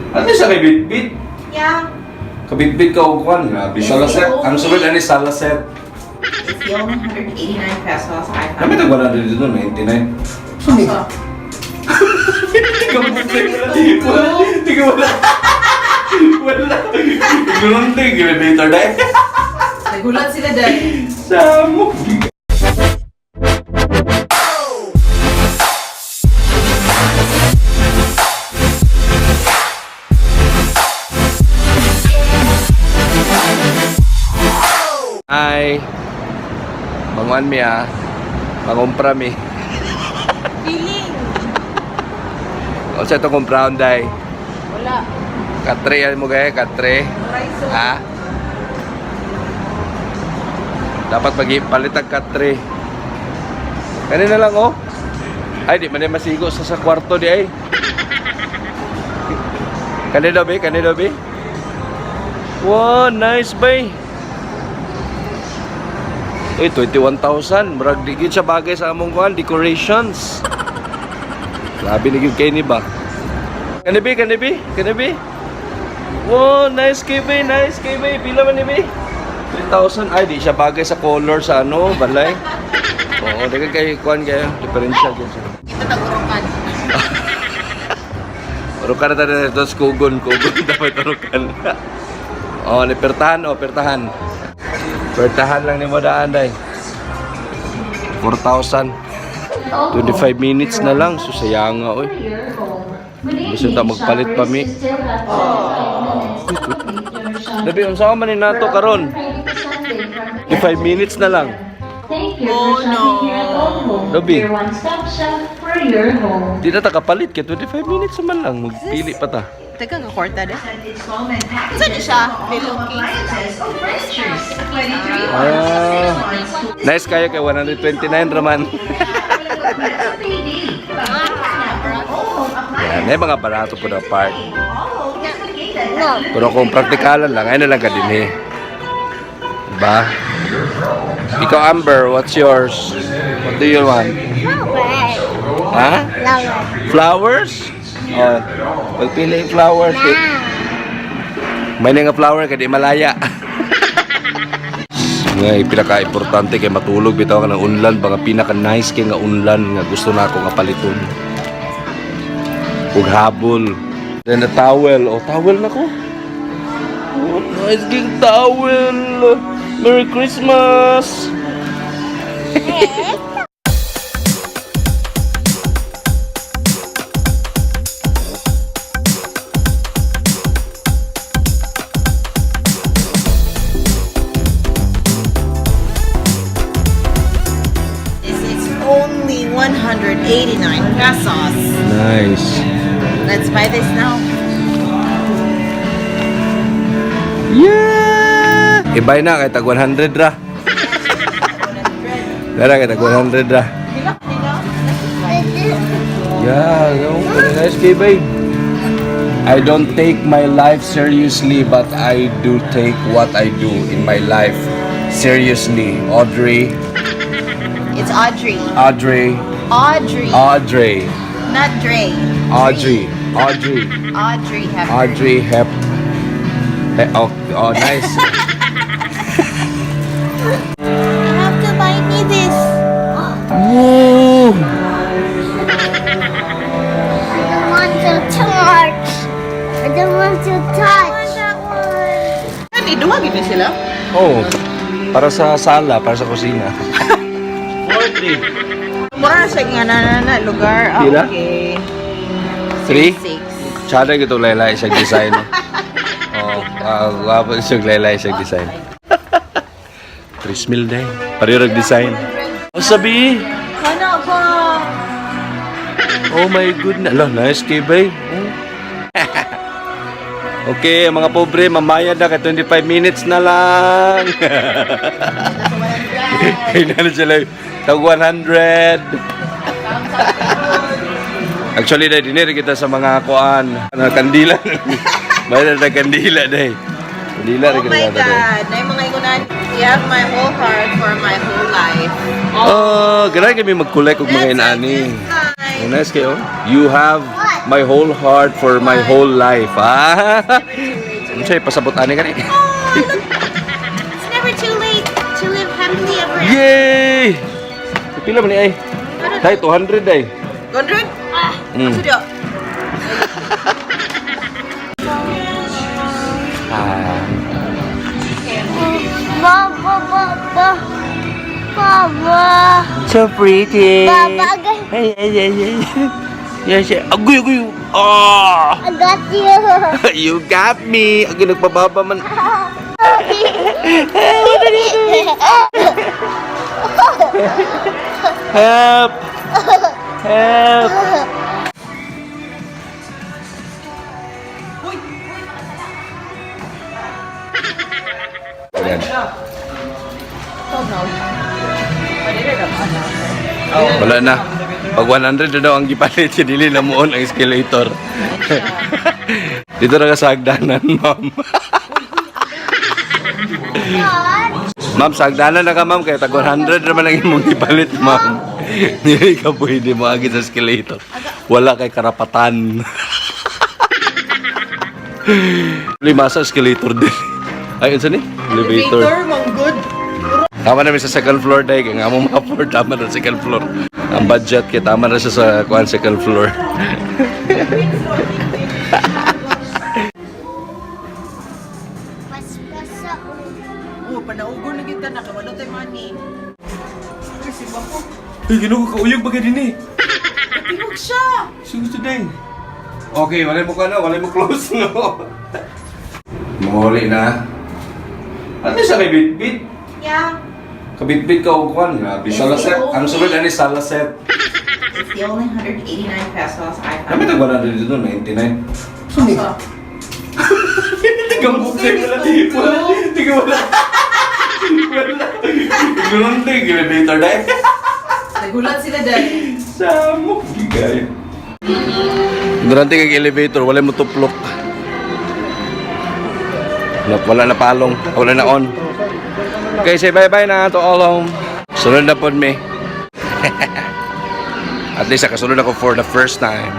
Ano siya kay bitbit? Yeah. Kabitbit ka og kuan, grabe. Salaset. Ang sulod ani salaset. It's the only 189 pesos I Kami found. tag 100 dito, 99. Also, Wala, hindi ka wala. Wala. Ignorante, elevator dahil. Nagulat sila dahil. Samo. Ay, manguan mi ah. Mangumpra mi. Feeling. O sa itong kumprahon day. Wala. Katre yan mo gaya, katre. Rice. Ha? Dapat palit ang katre. Kanina lang oh. Ay, di man masigo sa kwarto di ay. Kanino be? Kanino be? Wow, nice bay. Uy, 21,000. Murag di gyud siya bagay sa among kuan, decorations. Grabe ni gyud kay ni ba? Kani be, kani be, kani be? Wow, nice kay bay, nice kay bay. Pila man ni bay? 3,000. Ay, di siya bagay sa color sa ano, balay. Oo, di ka kay kuan kayo. Diferensya gyud siya. Ito tagurukan. Urukan na tayo dito sa kugon. Kugon dapat urukan. Oh, ni pertahan, oh, pertahan. Pertahan lang ni mo daan, day. 4,000. 25 minutes na lang. So, sayanga, oy. Gusto ta magpalit pa, mi. Labi, unsa man ni nato karon? 25 minutes na lang. Thank you Oh, for shopping here at no. Old Home. Labi. Your one-stop shop for your home. Di na ta kapalit kay 25 minutes naman lang. Magpili pa ta. Teka, kakwarta de. Saan niya siya? Pillowcase. Ah, nice kayo kay 129 raman. Yan, may mga barato po na part. Pero kung praktikalan lang, ay na lang ka din eh. Diba? Ikaw, Amber, what's yours? What do you want? Ha? Flowers? Oh, pagpili yung flowers. Eh. May nga flower kay di malaya. Nga pinaka-importante kay matulog bitaw ka ng unlan ba nga pinaka nice kay nga unlan nga gusto na ako nga paliton. Ug habol. Then the towel. Oh, towel na ko. Oh, nice king towel. Merry Christmas. This is only 189 pesos. Nice. Let's buy this now. Yeah! Ibay na kay tag 100 ra. Dara kay tag 100 ra. Yeah, no, very nice kay babe. I don't take my life seriously, but I do take what I do in my life seriously. Audrey, It's Audrey. Audrey, Audrey. Audrey, Not Dre. Audrey, Audrey, Audrey Hepburn. Audrey Hep. Oh, oh, nice. You have to buy me this. Woo! I don't want to touch. I don't want to touch. Ano, duha gid ni sila? Oh, para sa sala, para sa kusina. 4-3. Mura na siya nga na na na lugar. Ah, Pila? okay. 3? Six. Tsada gito laylay siya design. Oh, gwapo siya laylay siya design. 3 mil day. Pareho design. Oh, sabi. Kana ba? Oh my goodness. Ala, nice kay bay. Oh. Okay, mga pobre, mamaya na kay 25 minutes na lang. Kaya na sila tag 100. Actually, dahil dinir kita sa mga kuan, ano, kandila. May na kandila dahil. Kandila Oh rin my kita dahil. God. Nay mga ingunan. You have my whole heart for my whole life. Oh, grabe kami mag-collect og mga That's inaani. a good sign. Oh, nice kayo. You have My whole heart for my whole life. Ah. Unsay pasabot ani kani? It's never too late to live happily ever after. Yay! Pila man ni ay? Tay 200 ay. 100? Ah, sudah. Ah. Baba, baba. Baba. So pretty. Baba, Hey, hey, hey, hey. Yes, yes. Agoy, agoy. Ah! I got you. You got me. Agoy, nagpababa man. Help! Help! Ayan. Wala na. Pag 100 na daw ang gipalit, dili na muon ang escalator. Dito na ka sa hagdanan, ma'am. Ma'am, sa hagdanan na ka, ma'am. Kaya tag 100 naman ang imong gipalit, ma'am. Dili ka pwede mo sa escalator. Wala kay karapatan. Lima sa escalator din. Ay, unsa ni? Elevator. Good. Tama namin sa second floor dahil kaya nga mo ma-afford tama na second floor. Ang budget kaya tama na siya sa kuan second floor. Paspasa. Oh, panaugo na kita na wala tay money. Uy, si Bako. Ay, ginoo ka uyog ba din eh? Tingog siya. Sugo today. Okay, walay mo ka na, walay mo close no. Muli na. Ano siya kay bitbit? Yeah. Kabitbit ka og kuan, grabe. Salaset. Ang sunod ani salaset. It's the only 189 pesos I Kami tag 100 dito, 99. Sumi. Tiga wala. Wala. Tiga wala. Wala. Ignorante yung elevator dahil. Nagulat sila dahil. Samok gigay. Ignorante kag elevator, wala mo tuplok. Wala, wala na palong, wala na on. Okay, say bye-bye na to all home. Sunod na pod me. At least nakasunod ako for the first time.